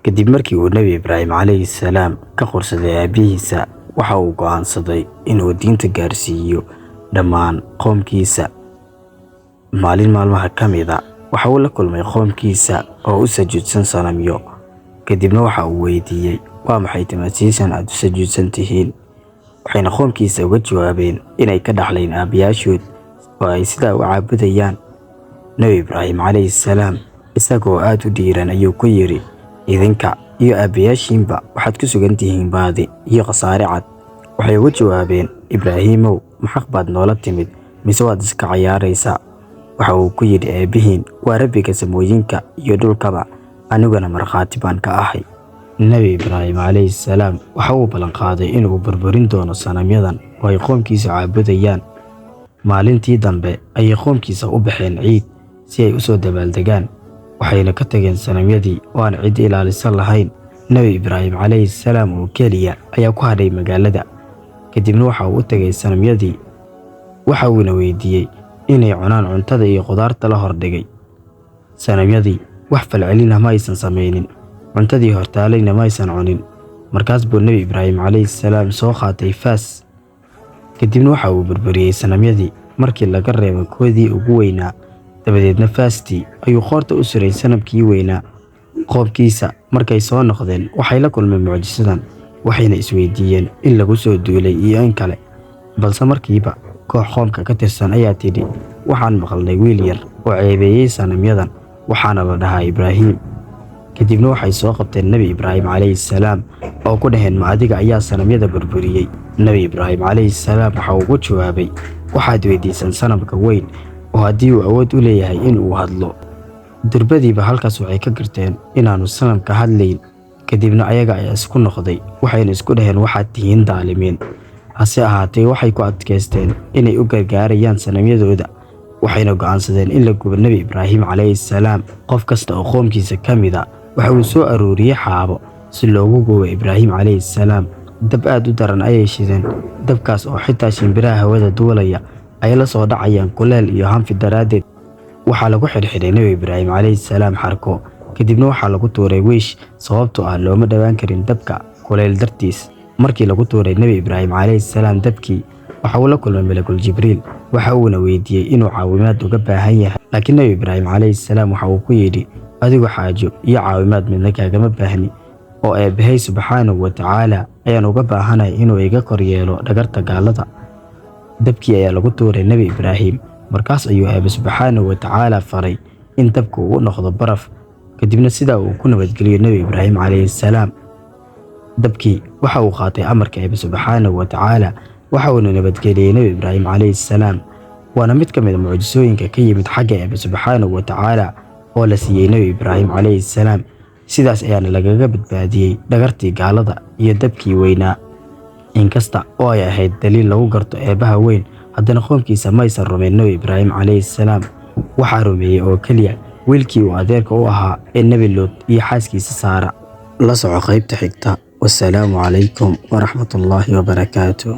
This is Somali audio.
Kadib markii uu Nebi Ibraahim calayhi salaam ka quursaday aabbihiisa, waxa uu go'aansaday inuu diinta gaarsiiyo dhammaan qoomkiisa. Maalin maalmaha ka mid ah, waxa uu la kulmay qoomkiisa oo u sujuudsan sanamyo. Kadibna waxa uu weydiiyey, "Waa maxay tamaasiishan aad u sujuudsan tihiin?" Waxayna qoomkiisa uga jawaabeen inay ka dhaxleen aabbayaashood oo ay sidaa u caabudayaan. Nebi Ibraahim calayhi salaam isagoo aad u dhiiran ayuu ku yidhi, "Idinka iyo aabbayaashiinba waxaad ku sugan tihiin baadi iyo khasaare cad." Waxay uga jawaabeen, "Ibraahiimow, ma xaq baad noola timid mise waad iska cayaaraysaa?" Waxa uu ku yidhi, "Eebbihiin waa Rabbiga samooyinka iyo dhulkaba, aniguna markhaati baan ka ahay." Nebi Ibraahim calayhi salaam waxa uu ballanqaaday inuu burburin doono sanamyadan oo ay qoomkiisu caabudayaan. Maalintii dambe ayay qoomkiisa u baxeen ciid si ay u soo dabaaldegaan, waxayna ka tageen sanamyadii oo aan cid ilaalisa lahayn. Nebi Ibraahim calayhi salaam oo keliya ayaa ku hadhay magaalada. Kadibna waxa uu u tegay sanamyadii, waxa uuna weydiiyey inay cunaan cuntada iyo khudaarta la hordhigay. Sanamyadii wax falcelin ah ma aysan samaynin, cuntadii hortaalayna ma aysan cunin. Markaas buu Nebi Ibraahim calayhi salaam soo qaatay faas. Kadibna waxa uu burburiyey sanamyadii markii laga reebo koodii ugu weynaa. Dabadeedna faastii ayuu qoorta u suray sanamkii weynaa. Qoomkiisa markay soo noqdeen waxay la kulmeen mucjisadan, waxayna isweydiiyeen in lagu soo duulay iyo in kale. Balse markiiba koox qoomka ka tirsan ayaa tidhi, "Waxaan maqalnay wiil yar oo ceebeeyey sanamyadan, waxaana la dhahaa Ibraahim." Kadibna waxay soo qabteen Nebi Ibraahim calayhi salaam oo ku dhaheen, "Ma adiga ayaa sanamyada burburiyey?" Nebi Ibraahim calayhi salaam waxa uu ugu jawaabay, "Waxaad weydiisan sanamka weyn oo haddii uu awood u leeyahay in uu hadlo." Durbadiiba halkaas waxay ka garteen inaanu sanamka hadlayn. Kadibna ayaga ayaa isku noqday, waxayna isku dhaheen, "Waxaad tihiin daalimiin." Hase ahaatee, waxay ku adkaysteen inay u gargaarayaan sanamyadooda, waxayna go'aansadeen in la gubo Nebi Ibraahim calayhi salaam. Qof kasta oo qoomkiisa ka mid ah waxa uu soo aruuriyey xaabo si loogu gubo Ibraahim calayhi salaam. Dab aad u daran ayay shideen, dabkaas oo xitaa shimbiraha hawada duulaya ay la soo dhacayaan kuleel iyo hanfi daraaddeed. Waxaa lagu xidhxidhay Nebi Ibraahim calayhi salaam xarko, kadibna waxaa lagu tuuray wiish, sababtoo ah looma dhowaan karin dabka kuleyl dartiis. Markii lagu tuuray Nebi Ibraahim calayhi salaam dabkii, waxa uu la kulmay Malakul Jibriil, waxa uuna weydiiyey inuu caawimaad uga baahan yahay. Laakiin Nebi Ibraahim calayhi salaam waxa uu ku yidhi, "Adigu xaajo iyo caawimaad midna kaagama baahni, oo Eebbahay subxaanahu wa tacaala ayaan uga baahanahay inuu iga kor yeelo dhagarta gaalada." Dabkii ayaa lagu tuuray Nebi Ibraahim, markaas ayuu Eebbe subxaanahu wa tacaala faray in dabku uu noqdo baraf, kadibna sidaa uu ku nabadgeliyo Nebi Ibraahim calayhi salaam. Dabkii waxa uu qaatay amarka Eebbe subxaanahu wa tacaala, waxa uuna nabadgeliyey Nebi Ibraahim calayhi salaam. Waana mid ka mid ah mucjisooyinka ka yimid xagga Eebbe subxaanahu wa tacaala oo la siiyey Nebi Ibraahim calayhi salaam. Sidaas ayaana lagaga badbaadiyey dhagartii gaalada iyo dabkii weynaa. Inkasta oo ay ahayd daliil lagu garto Eebbaha weyn, haddana qoomkiisa maysan rumayn Nebi Ibraahim calayhi salaam. Waxaa rumeeyey oo keliya wiilkii uu adeerka u ahaa ee Nebi Luut iyo xaaskiisa Saara. La soco qaybta xigta. Wassalaamu calaykum waraxmatullaahi wabarakaatu.